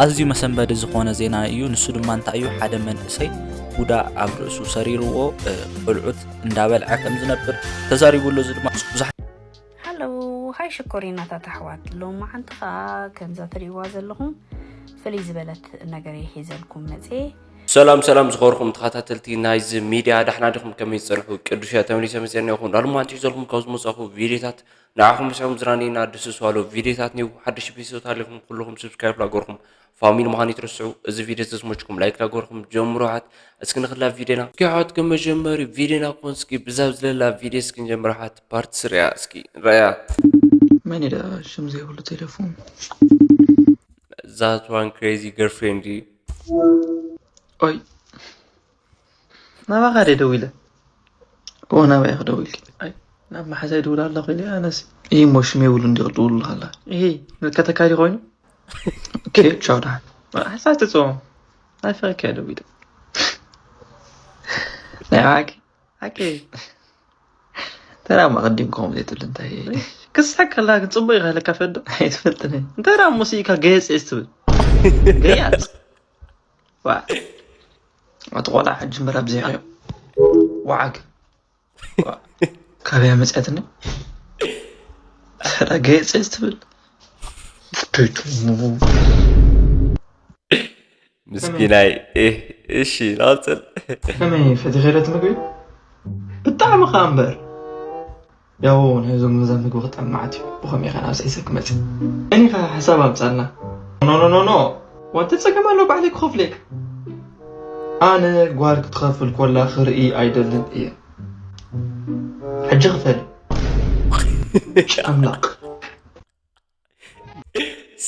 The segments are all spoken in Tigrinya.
ኣዝዩ መሰንበዲ ዝኾነ ዜና እዩ። ንሱ ድማ እንታይ እዩ? ሓደ መንእሰይ ቡዳ ኣብ ርእሱ ሰሪርዎ፣ እ፣ ቆልዑት እንዳበልዐ ከም ዝነብር ተዛሪቡ ኣሎ። እዚ ድማ ብዙሓት ሃሎ፣ ሃይ ሽኮሪናታት ኣሕዋት፣ ሎማዓንቲ ኸኣ ከምዛ ትርእይዋ ዘለኹም ፍልይ ዝበለት ነገር እየ ሒዘልኩም መጽየ። ሰላም ሰላም ዝኸበርኩም ተኸታተልቲ ናይዚ ሚድያ፣ ዳሕና ዲኹም? ከመይ ዝጸንሑ? ቅዱስ እያ ተመሊሰ መጽኤና ይኹን። ዳልሞ ኣንቲ ሒዘልኩም ካብ ዝመጻኹ ቪድዮታት ንዓኹም ምስዕም ዝራኔና ድስስ ባሉ ቪድዮታት ኒው ሓድሽ ቤተሰብ ታሊኹም ኩልኹም ስብስክራይብ ላገርኩም ፋሚሊ ምዃን ይትረስዑ። እዚ ቪድዮ ተዝመችኩም ላይክ ላገርኩም ጀምሩ። ሓት እስኪ ንኽላ ቪድዮና እስኪ ሓት ከመጀመሪ ቪድዮና ኮን እስኪ ብዛብ ዝለላ ቪድዮ እስኪ ንጀምር። ሓት ፓርት ስሪያ እስኪ ንረያ። መን ኢዳ ሽም ዘይብሉ ቴሌፎን? That one crazy girlfriend እዩ። ኦይ፣ ናባኻ ድየ ደዊለ? ኦ፣ ናባይ ኢኺ ደዊልኪ? ኣይ፣ ናብ መሓዛይ ደውላ ኣለኹ ኢለ፣ ኣነስ ይህ ሞ ሽም የብሉ እንዲ ክድውሉ ኣላ። ይሄ መከተካሊ ኮይኑ። ኦኬ፣ ቻው፣ ደሓን። ሓሳብ ትጽኦም። ናፊቕኪ እያ ደዊለ። ናይ ዓቂ፣ ዓቂ። ተራ መቐዲም ከምኡ ዘይትብሉ እንታይ? ክስሓቅ ከላ ግን ጽቡቕ ኢኻ ኢለካ ፈዶ? ኣይትፈልጥን እየ። እንታይ ደኣ እሞ ስኢካ ገየጽ እየ ትብል? ገያጽ። ዋ። ኣቲ ቆልዓ ሕጂ ምራብ ዘይሕዮ። ዋዓግ። ዋ። ካበያ መጽያትኒ? ሰዳ ገየጽ እየ ትብል? ምስኪናይ። እህ፣ እሺ፣ ናጽል። ከመይ ፈቲኸለት ምግቢ? ብጣዕሚ ኸኣ እምበር። ያው፣ ናይዞም ገዛ ምግቢ ክጠማዓት እዩ። ብኸመይ ኸ ናብ ሰይሰ ክመጽእ? እኔ ኸ ሓሳብ ኣምጻልና። ኖ፣ ኖ፣ ኖ፣ ኖ። ዋተ ጸገም ኣሎ ባዕለይ ክኸፍለክ። ኣነ ጓል ክትኸፍል ኮላ ክርኢ ኣይደልን እየ። ሕጂ ክፈል። ጨምላቕ።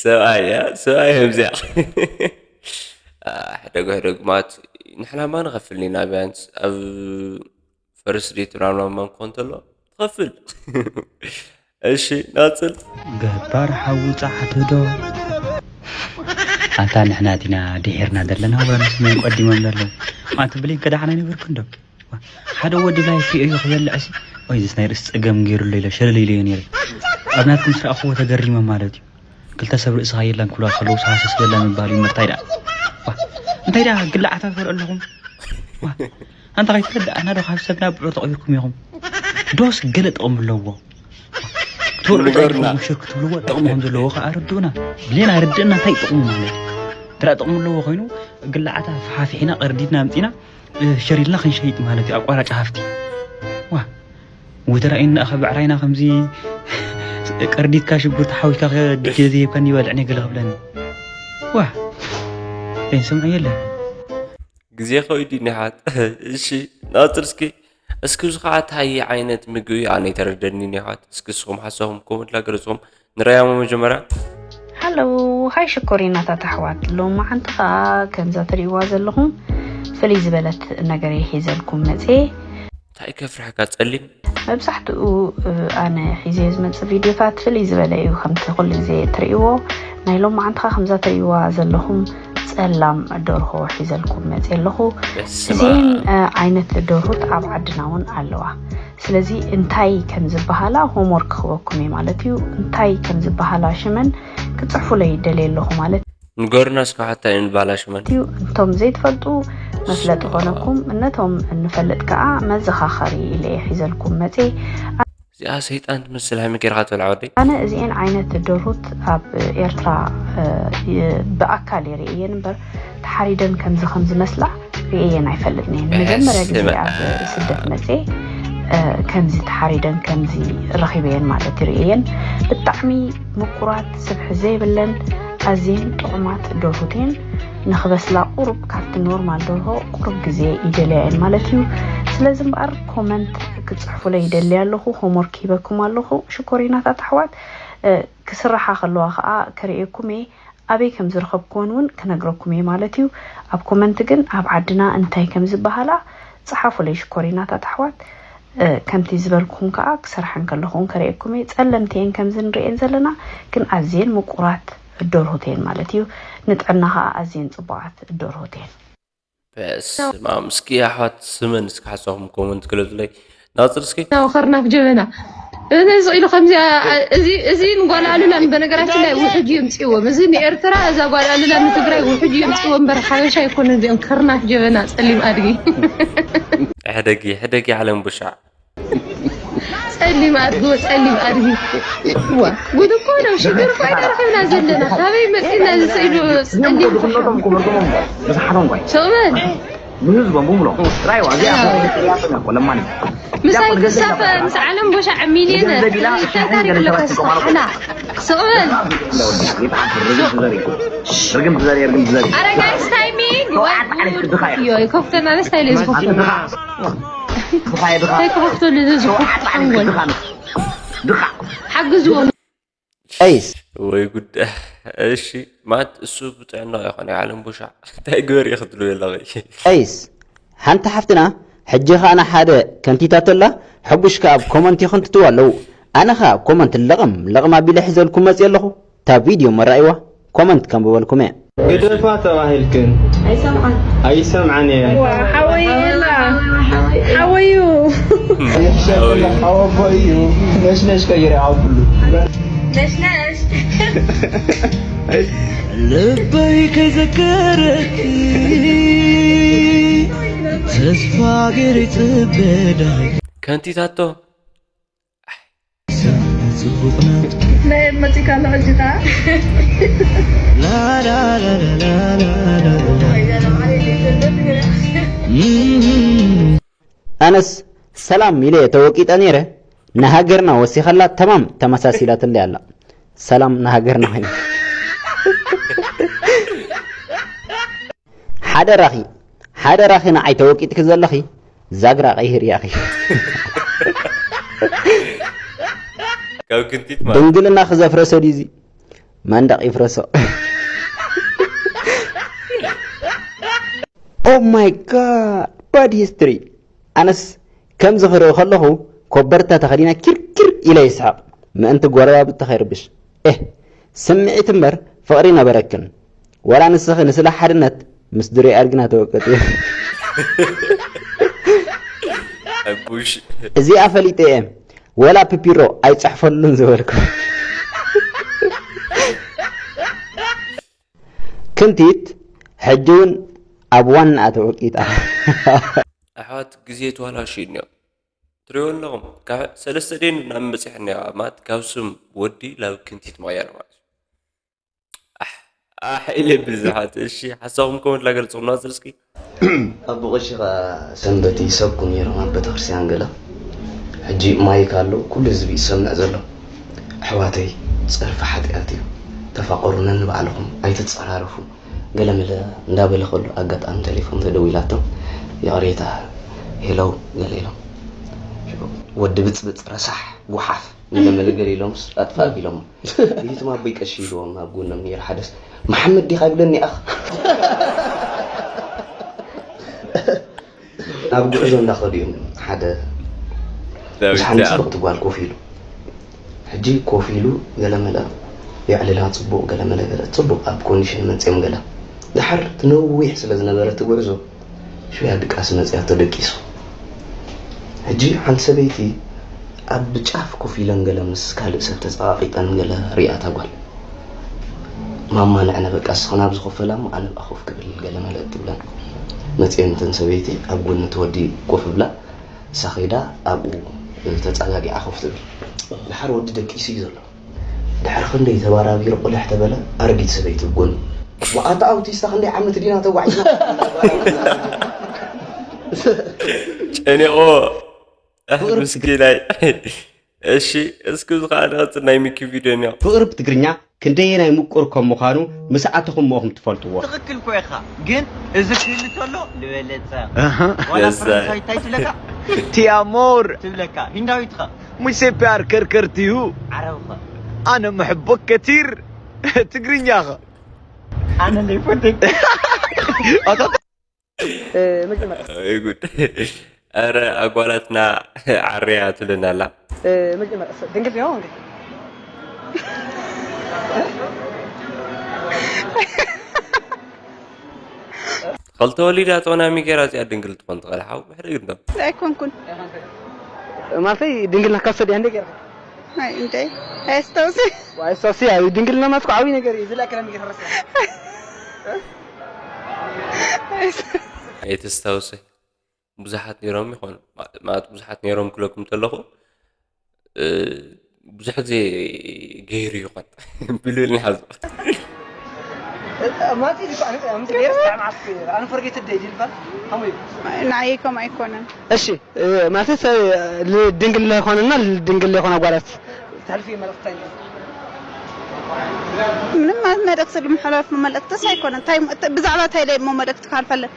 ሰብኣይ፣ ያ፣ ሰብኣይ ከምዚኣ። ሕደጉ፣ ሕደጉ ማለት ንሕና ማ ንኸፍል ኢና ቢያንስ ኣብ ፈርስት ዴት ምናምን እኳ እንከሎ ትኸፍል። እሺ፣ ናጽል። ገባር ሓዊ ጻዕቱ ዶ? ኣታ ንሕና ዲና ድሒርና ዘለና ወላ ንስመን ቀዲሞም ዘለዉ? ኣቲ ብሌን ከዳሕና ይነብርኩ እንዶ? ዋ፣ ሓደ ወዲ ላይፍ ሪኦዮ ክበልዕሲ፣ ወይ፣ ዝስ ናይ ርእሲ ጸገም ገይሩሎ ኢለ ሸለል ኢለዮ ነይረ። ኣብ ናትኩም ስረኣኽዎ ተገሪመ ማለት እዩ። ክልተ ሰብ ርእስኻ የላን ክብላ ከለዉ፣ ሃሰስ በላ ምባል እዩ። እንታይ ደኣ? ዋ፣ እንታይ ደኣ ግላዓታት ትበልዑ ኣለኹም? ዋ፣ ኣንታ ከይትረዳእና ዶ ካብ ሰብ ናብ ብዑር ተቐቢርኩም ኢኹም? ዶስ ገለ ጥቕሚ ኣለዎ? ክትበልዑ ጥራይ ንገሩና። ኢኹም ሽር ክትብልዎ ጥቕሚ ከም ዘለዎ ከኣ ኣረድኡና። ብሌን ኣረድእና እንታይ ጥቕሙ ማለት እዩ? እንተ ደኣ ጥቕሚ ኣለዎ ኮይኑ፣ ግላዓታ ፈሓፊሕና፣ ቀርዲድና ኣምጺና፣ እ፣ ሸር ኢልና ክንሸይጥ ማለት እዩ፣ ኣቋራጭ ሃፍቲ። ዋ፣ ወተራእየና እኻ ብዕራይና ከምዚ ቀርዲትካ ሽጉርቲ ሓዊካ ከ ግዜ ዘይብካኒ ይበልዕኒ ገለ ክብለኒ። ዋ፣ ዘይንሰምዖ የለን። ግዜ ኸይዱ ኒሓት። እሺ፣ ናጽር እስኪ፣ እስኪ እዚ ኸዓ እንታይ ዓይነት ምግቢ እዩ? ኣነ ኣይተረደኒ ኒሓት። እስኪ እስኹም ሓሳብኩም ኮመንት ላገለጽኹም። ንረኣያሞ መጀመርያ። ሃሎ፣ ሃይ ሽኮሪናታት ኣሕዋት። ሎማዓንቲ ኸኣ ከምዛ ትርእይዋ ዘለኹም ፍልይ ዝበለት ነገር እየ ሒዘልኩም መጽየ። እንታይ ከፍርሐካ ጸሊም? መብዛሕትኡ፣ እ፣ ኣነ ሒዘዮ ዝመጽእ ቪድዮታት ፍልይ ዝበለ እዩ፣ ከምቲ ኩሉ ግዜ ትርእይዎ። ናይ ሎማዓንቲ ኸኣ ከምዛ ትርእይዋ ዘለኹም ጸላም ደርሆ ሒዘልኩም መጽየ ኣለኹ። በስመ እዚኤን፣ ኣብ። እ፣ ዓይነት ደርሁት ኣብ ዓድና እውን ኣለዋ። ስለዚ እንታይ ከም ዝበሃላ ሆምወርክ ክህበኩም እየ ማለት እዩ። እንታይ ከም ዝበሃላ ሽመን ክጽሕፉለይ ይደልየ ኣለኹ ማለት ንገሩና እስከ ሓታ እየን ዝበሃላ ሽመን። እዩ። እንቶም ዘይትፈልጡ መፍለጢ በስመ ኣብ። ኮነኩም፣ ነቶም እንፈልጥ ከኣ መዘኻኸሪ ኢለ እየ ሒዘልኩም መጽየ። እዚኣ ሰይጣን ትመስል ሃይመ ጌርካ ትበልዓ ወደይ። ኣነ እዚኤን ዓይነት ደርሁት ኣብ ኤርትራ፣ እ፣ ይ-፣ ብኣካል እየ ርእየን እምበር ተሓሪደን ከምዚ ከም ዝመስላ ርእየን ኣይፈልጥን እየን። ንመጀመርያ ግዜ በስመ ኣብ ኣብ። ስደት መጽየ፣ እ፣ ከምዚ ተሓሪደን ከምዚ ረኺበየን ማለት ርእየን። ብጣዕሚ ምቁራት ስብሒ ዘይብለን ኣዝየን ጥዑማት ደርሁት እየን። ንኽበስላ ቁሩብ ካብቲ ኖርማል ደርሆ ቁሩብ ግዜ ይደልያ እየን ማለት እዩ። ስለዚ እምበኣር ኮመንት ክጽሕፉለይ ይደሊ ኣለኹ፣ ሆምወርክ ሂበኩም ኣለኹ። ሽኮሪናታት ኣሕዋት፣ እ፣ ክስራሓ ከለዋ ኸኣ ከርእየኩም እየ። ኣበይ ከም ዝረኸብክወን እውን ክነግረኩም እየ ማለት እዩ። ኣብ ኮመንት ግን ኣብ ዓድና እንታይ ከም ዝበሃላ ጸሓፉለይ ሽኮሪናታት ኣሕዋት። እ፣ ከምቲ ዝበልኩኹም ከኣ ክሰርሐን ከለኹ እውን ከርእየኩም እየ። ጸለምቲ እየን ከምዚ ንርእየን ዘለና፣ ግን ኣዝየን ምቁራት ደርሁት እየን ማለት እዩ። ንጥዕና ከኣ ኣዝየን ጽቡቓት ደርሁት እየን። በስመ ኣብ። እስኪ ኣሕዋት ስመን እስኪ ሓሳብኩም ኮመንት ግለጹለይ። ናጽር እስኪ። ናው ኸርናፍ ጀበና። እዚ ኢሉ ከምዚኣ እዚ እዚ ንጓል ኣሉላን በነገራችን ላይ ውሕጅ የምፅዎም። እዚ ንኤርትራ እዛ ጓል ኣሉላ ንትግራይ ውሕጅ የምፅዎ እምበር ሓበሻ ኣይኮነ። እዚኦም ከርናፍ ጀበና ፀሊም ኣድጊ። ሕደጊ ሕደጊ ዓለም ቡሻዕ። ጸሊም ኣድጎ ጸሊም ኣድጊ። ዋ ጉድ እኮ ነው። ሽግር እኮ ኣይተረኸብና ዘለና። ካበይ መጺና ዝስኢሉ ጸሊም ዝሓቶም ክመርጎሞም ብዝሓቶም ኳይ ሰውበን ንህዝቦም ብምሎ ራይዋ እዚኣ ያፈኛ እኮ ለማኒ ምሳይ ክሳፈ ምስ ዓለም ቦሻዕ ሚልዮነር ይተንታን ይብለካ ስሓና ሰውበን ርግም ትዘሪ ርግም ትዘሪ ኣረ ጋይስ ታይሚንግ ወይ ጉድ እዮ ይከፍተና ነስታይ ለዝከፍተና ድኻ ድኻ ድኻ እንታይ ክኸፍተሉ እዚ ዝኸፍት ሓንጎል ድኻ ድኻ ሓግዝዎም ቀይስ ወይ ጉድ። እሺ ማት እሱ ብጥዕና ይኾነ ዓለም ቡሻ እንታይ ግበር ይኽትሉ የለኸ ቀይስ ሓንቲ ሓፍትና ሕጂ ኸኣ ንሓደ ከንቲታቶ ኣላ ሕቡሽ ከኣ ኣብ ኮመንት ይኽንትትዋ ኣለዉ ኣነ ኸኣ ኣብ ኮመንት ለቕም ለቕም ኣቢለ ሒዘልኩም መፅእ ኣለኹ እታ ቪድዮ መራእይዋ ኮመንት ከንብበልኩም እየ ግደፋ ተባሂልክን ኣይሰምዓን እየ ሓወይ ኤላ ሓወዩ ሓወቦ እዩ ነሽነሽ ቀይረ ኣብ ኩሉ ልበይ ከይዘከረኪ ተስፋ ገይረ ይጽበ ዳይ ከንቲታቶ ጽቡቕና ናይ መጺካ ኣሎ ሕጂ ከኣ ኣነስ ሰላም ኢለ ተወቂጠ ነይረ ንሃገርና ወሲኸላ ተማም ተመሳሲላትለይ ኣላ ሰላም ንሃገርና ኮይኑ ሓደራኺ ሓደራኺ ንዓይ ተወቂጥኪ ዘለኺ ዛግራ ቀይህር ያኺ ካብ ክንቲት ማለት ድንግልና ክዘፍረሶ ዲዚ መንደቕ ይፍረሶ Oh my god bad history ኣነስ ከምዚ ክርኢ ከለኹ ኮበርታ ተኸዲነ ኪርኪር ኢለ ይስሕቕ ምእንቲ ጎረባብቲ ከይርብሽ እህ ስምዒት እምበር ፍቕሪ ነበረክን ወላ ንስኺ ንስለ ሓድነት ምስ ድሩይ ኣድግና ተወቀጥዮ ኣቡሽ እዚኣ ፈሊጠ እየ ወላ ፒፒሮ ኣይፅሕፈሉን ዝበልኩ ክንቲት ሕጂ እውን ኣብ ዋናኣ ተወቂጣ ኣሕዋት ግዜ ተዋላሽ እኒኦ ትሪኦ ኣለኹም ካብ ሰለስተ ደን ናብ መፅሕ እኒኦ ማት ካብ ስም ወዲ ናብ ክንቲት ምቕያር ማለት ኣሕ ኢለ ብዙሓት እሺ ሓሳኹም ኮመንት ላገልፅኹም ናፅር እስኪ ኣብ ብቐሺ ኸዓ ሰንበት ይሰብኩ ነይሮም ኣብ ቤተክርስትያን ገለ ሕጂ ማይክ ኣሎ ኩሉ ህዝቢ ይሰምዕ ዘሎ ኣሕዋተይ ፀርፊ ሓጢኣት እዩ ተፋቐሩ ነንባዕልኹም ኣይትፀራረፉ ገለመለ እንዳበለ ከሎ ኣጋጣሚ ቴሌፎን ተደዊላቶም ይቕሬታ ሄለው ገለ ኢሎም ወዲ ብፅብፅ ረሳሕ ጉሓፍ ገለመለ ገለ ኢሎምስ ኣጥፋእ ቢሎሞ ይህትም ኣቦይ ቀሺ ኢልዎም ኣብ ጎኖም ነይሩ ሓደስ መሓመድ ዲኻ ይብለኒ ኣኽ ኣብ ጉዕዞ እንዳኸዱ እዮም ሓደ ምስ ሓንቲ ጽብቕቲ ጓል ኮፍ ኢሉ ሕጂ ኮፍ ኢሉ ገለመለ የዕልላ ጽቡቕ ገለመለ ገለ ጽቡቕ ኣብ ኮንዲሽን መጽዮም ገለ ድሓር ትነዊሕ ስለ ዝነበረ እቲ ጉዕዞ ሽያ ድቃስ መጽያ ተደቂሱ ሕጂ ሓንቲ ሰበይቲ ኣብ ጫፍ ኮፍ ኢለን ገለ ምስ ካልእ ሰብ ተጸቓቒጠን ገለ ሪኣ እታ ጓል ማማ ንዕነ በቃ እስኽን ኣብዚ ኮፍ በላ እሞ ኣነ ብኣ ኮፍ ክብል ገለ መለ ትብለን መጽየን እተን ሰበይቲ ኣብ ጎኒ እቲ ወዲ ኮፍ ብላ እሳ ከይዳ ኣብኡ ተጸጋጊዓ ኮፍ ትብል ድሓር ወዲ ደቂሱ እዩ ዘሎ ድሕሪ ክንደይ ተባራቢሩ ቁልሕ ተበለ ኣረጊት ሰበይቲ ብጎኑ ኣታ ኣውቲስታ ክንደይ ዓመት ዲና ተጓዒዝና ጨኒቆ ምስኪናይ እሺ እስኪ ዝኸዓ ንቐፅል ናይ ሚኪ ቪድዮ እኒኦ ፍቕሪ ብትግርኛ ክንደየናይ ምቁር ከም ምዃኑ ምስ ኣተኹምዎ እኹም ትፈልጥዎ። ትኽክል እኮ ኢኻ፣ ግን እዚ ክህሉ ተሎ ዝበለጸ። ዋላ የዛይ። ፈረንሳዊት እንታይ ትብለካ? Ti amor, ትብለካ። ሂንዳዊት ኸ? muise pyar kar karti hu, ዓረብ ኸ? ana muhibbo katir. ትግርኛ ኸ? ኣነ ዘይፈትክ። ወይ ጉድ። ኧረ ኣጓላትና ዓርያ ትብለና ኣላ። መጀመርያ ድንግል ዲያ ወንጌል ከልተወሊዳ ተኾና ሚጌራ እዚኣ ድንግል ትኾን ትኽእል ሓው ምሕደግ እንዶ ኣይኮንኩን ማለተይ ድንግልና ካብ ሰዲያ እንደ ገይርካ ኣይ እንዴ ኣስተውሲ ዋይ ሶሲ ኣይ ድንግልና ማትኮ ዓብይ ነገር እዩ ዝላ ከላም ይረሳ ኣይተስታውሰ ብዙሓት ነይሮም ይኾኑ ማለት ብዙሓት ነይሮም ክለኩም ተለኹ ብዙሕ ግዜ ገይሩ ይኾን ብልብል ንሓዙ ማጺ ዲኮ ኣነ ኣምዚ ገይረ ብጣዕሚ ዓስኩ ኣነ ፈርጌት ደይ ዲልባ ከመይ ንዓይ ከምኡ ኣይኮነን እሺ ማለት ድንግል ለይኮነና ድንግል ለይኮነ ኣጓላት ተሕልፊ መልእኽቲ እንታይ ኣለዎ? ምንም ማለት መልእኽቲ ልምሓላልፍ መልእኽትስ ኣይኮነን። እንታይ ብዛዕባ እንታይ ደይ እሞ መልእኽቲ ካልፈለን?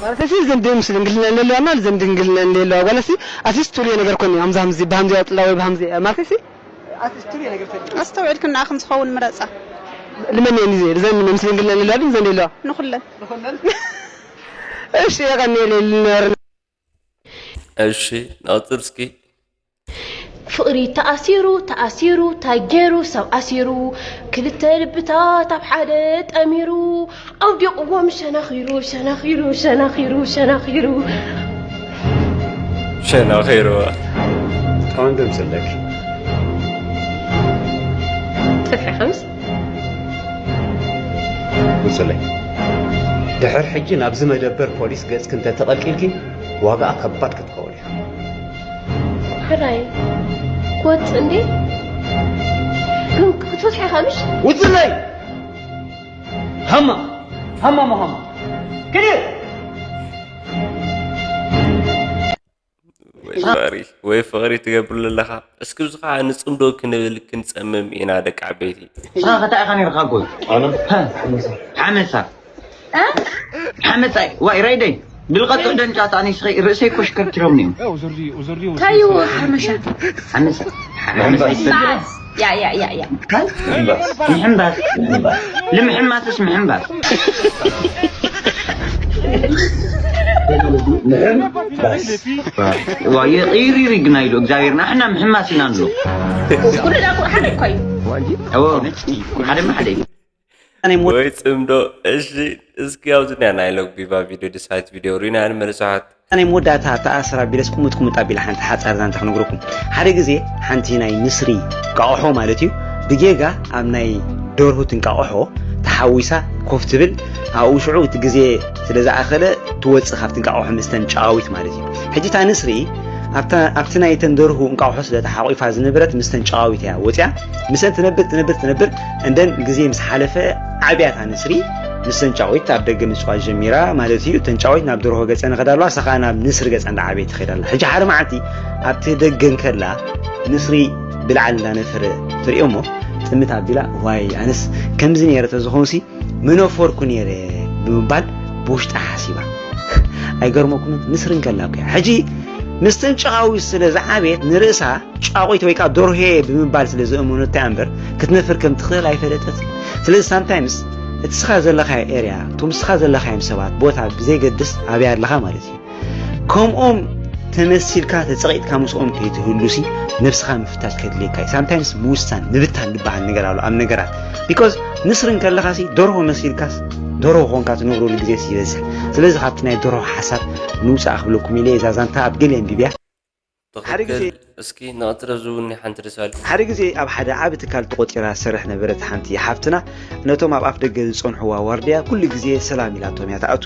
ማለት እዚ ዘን ደምስ ድንግልና እንደለዋና ዘን ድንግልና እንደለዋ ጓለሲ ኣሲስ ቱሪ ነገር ኮኒ ኣምዛ ምዚ በሃምዚ ኣጥላ ወይ በሃምዚ ማለት እዚ ኣሲስ ቱሪ ነገር ፈሊ ኣስተውዕልክና ከም ዝኸውን ምረጻ። ልመን እንዚ ዘን ምስ ድንግልና እንደለዋ ድን ዘን እንደለዋ ንኹለን ንኹለን እሺ ያቀኒ ለልነር እሺ ናውፅር እስኪ ፍቕሪ ተኣሲሩ ተኣሲሩ ታይ ገይሩ ሰብ ኣሲሩ ክልተ ልብታት ኣብ ሓደ ጠሚሩ ኣውዲቕዎም ሸናኺሩ ሸናኺሩ ሸናኺሩ ሸናኺሩ ሸናኺሩ እስካሁን ድምፅ ኣለኪ ጥፍሒ ከምስ ውፅለይ ድሕር ሕጂ ናብዚ መደበር ፖሊስ ገፅኪ እንተተቐልቂልኪ ዋጋኣ ከባድ ክትከውል ኢኻ ሕራይ ክወፅእ እንዴ ግን ክትወፅሐ ኢኻ ምሽ ውፅለይ ሃማ ሃማ ሞ ሃማ ክዲ ወይ ፍቕሪ ወይ ፍቕሪ ትገብር ዘለኻ እስኪ ብዚ ከዓ ንፅምዶ ክንብል ክንፀምም ኢና ደቂ ዓበይቲ ንስኻ ከታ ኢኻ ነርካ ጎይ ሓመሳ ሓመሳ ዋይ ራይደይ ብልቐጡ ደንጫት ኣነ ስኸይ ርእሰይ ኮሽከርኪሮምኒ እዮም ታዩ ሓመሻ ሓመሳ ሓመሳ ይሰድ ያ ያ ያ ያ ምሕምባስ ምሕምባስ ልምሕማስስ ምሕምባስ ምሕምባስ ይቕይሪሪ ግና ኢሉ እግዚኣብሔር ንሕና ምሕማስ ኢና ንብሎ ኩሉ ዳ ሓደ እኮ እዩ ሓደ ሓደ እዩ ወይ ፅምዶ እሺ እስኪ ኣብዚ ናይ ናይ ሎግቢባ ቪድዮ ድሳይት ቪድዮ ሪና ንመልስሓት ናይ መወዳእታ ተኣስር ኣቢለስ ቁሙጥ ቁሙጥ ኣቢለ ሓንቲ ሓፃር ዛንታ ክነግረኩም ሓደ ግዜ ሓንቲ ናይ ንስሪ ቃቑሖ ማለት እዩ ብጌጋ ኣብ ናይ ደርሁ ትንቃቑሖ ተሓዊሳ ኮፍ ትብል ኣብኡ ሽዑ እቲ ግዜ ስለ ዝኣኸለ ትወፅእ ካብቲ እንቃቑሖ ምስተን ጨዋዊት ማለት እዩ ሕጂ እታ ንስሪ ኣብቲ ናይ ተን ደርሁ እንቃቑሖ ስለ ተሓቒፋ ዝነበረት ምስተን ጨዋዊት እያ ወፅያ ምስአን ትነብር ትነብር ትነብር እንደን ግዜ ምስ ሓለፈ ዓብያ እታ ንስሪ ምስተን ጫዊት ኣብ ደገ ምፅዋት ጀሚራ ማለት እዩ። እተን ጫዊት ናብ ደርሆ ገፀን ይኸዳ ኣለዋ፣ ንሳ ከዓ ናብ ንስሪ ገፃ እንዳዓበየት ትኸይድ ኣላ። ሕጂ ሓደ መዓልቲ ኣብቲ ደገ እንከላ ንስሪ ብላዕሊ እንዳነፈረ ትሪኦ እሞ ጥምት ኣቢላ ዋይ ኣነስ ከምዚ ነይረ ተዝኾንሲ ምነፈርኩ ነይረ ብምባል ብውሽጣ ሓሲባ። ኣይገርመኩምን ንስሪ እንከላ እኮ እያ። ሕጂ ምስተን ጫዊት ስለ ዝዓበየት ንርእሳ ጫቑት ወይ ከዓ ደርሆ እየ ብምባል ስለ ዘእመነቶ እያ እምበር ክትነፍር ከም ትኽእል ኣይፈለጠትን። ስለዚ ሳምታይምስ እቲ ስኻ ዘለኻዮ ኤርያ፣ እቶም ስኻ ዘለኻዮም ሰባት፣ ቦታ ብዘይገድስ ኣበይ ኣለኻ ማለት እዩ። ከምኦም ተመሲልካ ተጸቒጥካ ምስኦም ከይትህሉሲ ነብስኻ ምፍታሽ ከድልየካ እዩ። ሳምታይምስ ምውሳን ምብታን ዝበሃል ነገር ኣሎ ኣብ ነገራት ቢኮዝ ንስሪ እንከለኻሲ ደርሆ መሲልካስ ደርሆ ኮንካ ትነብረሉ ግዜስ ይበዝሕ። ስለዚ ካብቲ ናይ ደርሆ ሓሳብ ንውፃእ ክብለኩም ኢለ እዛ ዛንታ ኣብ ገለ ኣንቢብያ። ሓደ ግዜ እስኪ ንቐትረ ዝውኒ ሓንቲ ርሳል ሓደ ግዜ ኣብ ሓደ ዓቢ ትካል ተቖጺራ ትሰርሕ ነበረት ሓንቲ ሓፍትና ነቶም ኣብ ኣፍ ደገ ዝጸንሕዋ ዋርድያ ኩሉ ግዜ ሰላም ኢላቶም እያ ትኣቱ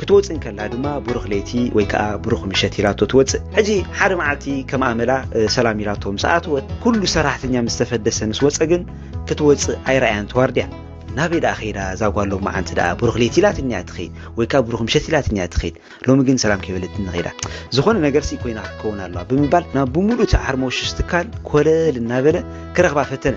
ክትወጽእ እንከላ ድማ ብሩኽ ለይቲ ወይ ከኣ ብሩኽ ምሸት ኢላቶ ትወጽእ ሕጂ ሓደ መዓልቲ ከም ኣመላ ሰላም ኢላቶ ምስ ኣተወት ኩሉ ሰራሕተኛ ምስ ተፈደሰ ምስ ወጸ ግን ክትወጽእ ኣይረኣያን ትዋርድያ ናበይ ደኣ ኸይዳ እዛ ጓል ሎመዓንቲ ደኣ ብሩኽ ለይቲ ኢላትኒ እያ ትኸይድ ወይ ከኣ ብሩኽ ምሸት ኢላትኒ እያ ትኸይድ ሎሚ ግን ሰላም ከይበለትኒ ከይዳ። ዝኾነ ነገርሲ ኮይና ክትከውን ኣለዋ ብምባል ናብ ብምሉእ እቲ ዓርሞሽሽ ትካል ኮለል እናበለ ክረኽባ ፈተነ።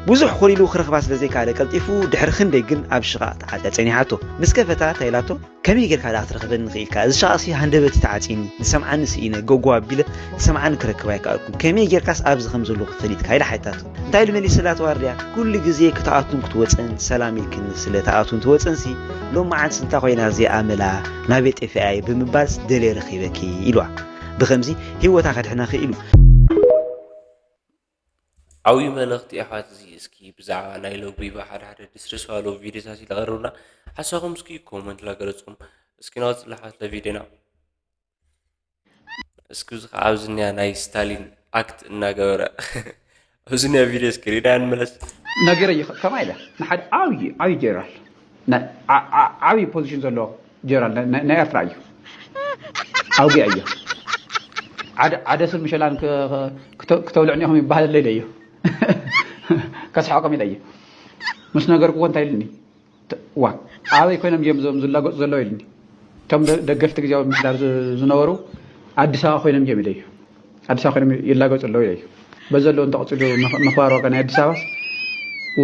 ብዙሕ ኮሊሉ ክረኽባ ስለ ዘይከኣለ ቀልጢፉ ድሕሪ ክንደይ ግን ኣብ ሽቓ ተዓጽያ ጸኒሓቶ። ምስ ከፈታ እንታይ ኢላቶ? ከመይ ጌርካ ደኣ ክትረኽበኒ ክኢልካ? እዚ ሽቓ'ሲ ሃንደበተይ ተዓጽዩኒ፣ ዝሰምዓኒ ስኢነ፣ ጎጎ ኣቢለ ዝሰምዓኒ ክረክብ ኣይከኣልኩን። ከመይ ጌርካስ ኣብዚ ከም ዘለኹ ፈሊጥካ? ኢላ ሓቲታቶ። እንታይ ኢሉ መሊሱላ እቲ ዋርድያ? ኩሉ ግዜ ክትኣቱን ክትወጽእን ሰላም ኢልክኒ ስለ ትኣቱን ትወጽእንሲ ሎመዓንትስ እንታይ ኮይና እዚኣ ኣመላ ናበይ ጠፊኣ እየ ብምባልስ ደልየ ረኺበኪ ኢልዋ። ብኸምዚ ህይወታ ከድሕና ክኢሉ። ዓብዩ መልእኽቲ ኣሕዋት እዚ እስኪ ብዛዕባ ናይ ሎቢ ብሓደ ሓደ ድስርስ ባሉ ቪድዮታት ይለቐርቡና ሓሳኹም እስኪ ኮመንት ላገለፅኩም እስኪ ናወፅላ ሓዋት ለቪድዮና እስኪ እዚ ከዓ ኣብዚ እኒኣ ናይ ስታሊን ኣክት እናገበረ ኣብዚ ናይ ቪድዮ እስክሪን ኣንመለስ። ነገረዮ። ከማይ ኢለ ንሓደ ዓብዪ ዓብዪ ጀነራል፣ ናይ ዓ- ዓ- ዓብዪ ፖዚሽን ዘለዎ ጀነራል ናይ- ናይ ናይ ኤርትራ እዩ። ኣውጊኣ እዮ። ዓደ- ዓደስን ምሸላን ክ- ክተ- ክተውልዕኒ ኢኹም ይበሃለለይ ኢለዮ። ከስሕቆም ኢለ እየ ምስ ነገርኩዎ እንታይ ኢልኒ? ዋ ኣበይ ኮይኖም እዮም እዞም ዝላገፁ ዘለዉ ኢልኒ። እቶም ደ- ደገፍቲ ግዜያዊ ምምሕዳር ዝ- ዝነበሩ ኣዲስ ኣበባ ኮይኖም እዮም ኢለዩ። ኣዲስ ኣበባ ኮይኖም ይላገፁ ኣለዉ ኢለዩ። በዚ ዘለዉ እንተቐፂሉ ምኽ- ምኽባር ዋጋ ናይ ኣዲስ ኣበባስ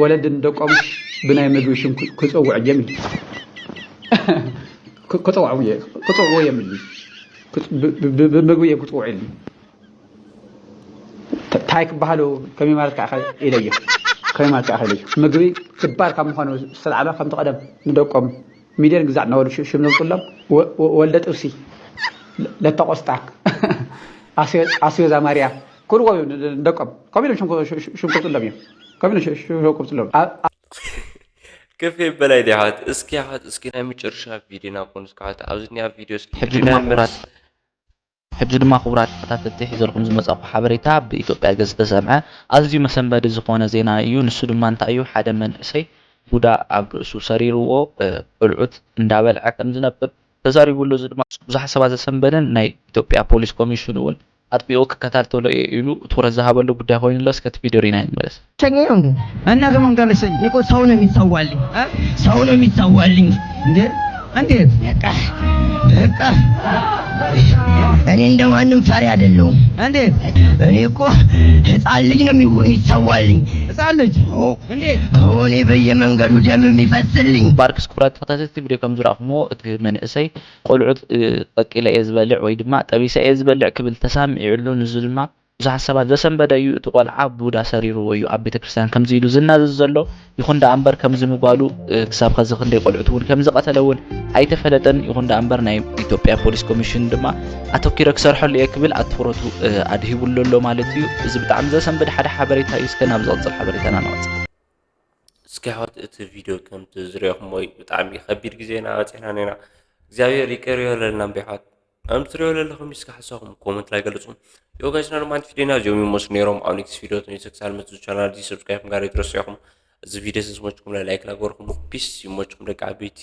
ወለዲ ንደቆም ብናይ ምግቢ ሽም ክ- ክፀውዑ እዮም ኢሉ። ክ- ክፀውዑ እየ- ክፀውዑ እዮም ኢልኒ። ክፅ- ብ- ብ- ብ- ብምግቢ እዮም ክፅውዑ ኢልኒ። ታይ ክበሃሉ ከመይ ማለት ከዓ ኢለዮ። ከመይ ማለት ከዓ ኢለዮ። ምግቢ ክባር ካብ ምዃኑ ዝተላዕለ ከምቲ ቀደም ንደቆም ሚድየን ግዛዕ እናበሉ ሽ- ሽም ዘምፅሎም ወ- ወ- ወልደ ጥብሲ፣ ለተ ቆስጣ፣ ኣስዮ- ኣስዮዛ ማርያ ክብልዎ እዩ ን- ንደቆም። ከምኡ ኢሎም ሽም ከ- ሽ- ሽም ከውፅሎም እዮም። ከምኡ ኢሎም ሽ- ሽም ከውፅሎም። ኣብ- ኣብ- ከፍ በላይ ዲ ኣሕዋት፣ እስኪ ኣሕዋት፣ እስኪ ናይ መጨረሻ ቪድዮና ኮኑ እስኪ ኣሕዋት፣ ኣብዚ ኒያ ቪድዮ እስኪ ሕጂ ድማ ክቡራት ሕጂ ድማ ክቡራት ተኸታተልቲ ሒዘልኩም ዝመጻኹ ሓበሬታ ብኢትዮጵያ ገጽ ዝተሰምዐ ኣዝዩ መሰንበዲ ዝኾነ ዜና እዩ። ንሱ ድማ እንታይ እዩ? ሓደ መንእሰይ ቡዳ ኣብ ርእሱ ሰሪርዎ እ፣ ቆልዑት እንዳበልዐ ከም ዝነብር ተዛሪቡ ኣሎ። እዚ ድማ ብዙሓት ሰባት ዘሰንበደን ናይ ኢትዮጵያ ፖሊስ ኮሚሽን እውን ኣጥቢቑ ክከታተሎ እየ ኢሉ ትኹረት ዝሃበሉ ጉዳይ ኮይኑ ኣሎ። እስከ እቲ ቪድዮ ሪና ንመለስ። ሸኘው እንዴ? እና ከማን ጋር ልሸኝ እኔ እኮ ሰው ነው የሚሰዋልኝ። እ? ሰው ነው የሚሰዋልኝ። እንዴ እንዴት በቃ በቃ እኔ እንደማንም ፈሪ አይደለሁም። እንዴት እኔ እኮ ህፃን ልጅ ነው የሚው- የሚሰዋልኝ። ህፃን ልጅ ኦ፣ እንዴት እኔ በየመንገዱ ደም የሚፈስልኝ። ባርክስ ክቡራት ተኸታተልቲ ቪድዮ ከም ዝረኣኹምዎ እቲ መንእሰይ ቆልዑት እ፣ ቀቂለ እየ ዝበልዕ ወይ ድማ ጠቢሰ እየ ዝበልዕ ክብል ተሳሚዑ ኣሎ። ንዚ ድማ ብዙሓት ሰባት ዘሰንበደ እዩ። እቲ ቆልዓ ቡዳ ሰሪርዎ እዩ ኣብ ቤተክርስትያን ከምዚ ኢሉ ዝናዘዝ ዘሎ። ይኹን ደኣ እምበር ከምዚ ምባሉ እ፣ ክሳብ ኸዚ ክንደይ ቆልዑት እውን ከም ዝቐተለ እውን ኣይተፈለጠን። ይኹን ደኣ እምበር ናይ ኢትዮጵያ ፖሊስ ኮሚሽን ድማ ኣተኪረ ክሰርሐሉ እየ ክብል ኣትኩረቱ እ፣ ኣድሂቡሉ ኣሎ ማለት እዩ። እዚ ብጣዕሚ ዘሰንብድ ሓደ ሓበሬታ እዩ። እስከ ናብ ዝቕፅል ሓበሬታና ንቐፅል። እስኪ ኣሕዋት እቲ ቪድዮ ከምቲ ዝሪኦኹም ወይ ብጣዕሚ ከቢድ ግዜ ኢና በፂሕና ነና። እግዚኣብሔር ይቅር ይበለልና እምቢ ኣሕዋት። ኣም ትሪኦ ዘለኹም እስኪ ሓሳኹም ኮመንት ላይ ገለጹ። ዮ ጋይስ ና ድማ ቪድዮና እዚኦም ይመስሉ ነይሮም። ኣብ ኔክስት ቪድዮ ተመልሰ ክሳብ መጽእ ቻናል እዚ ሰብስክራይብ ጋር ይትረሱ ኢኹም። እዚ ቪድዮ ዝመችኩም ላይ ላይክ ላገርኩም ፒስ ይመችኩም ደቂ ዓበይቲ።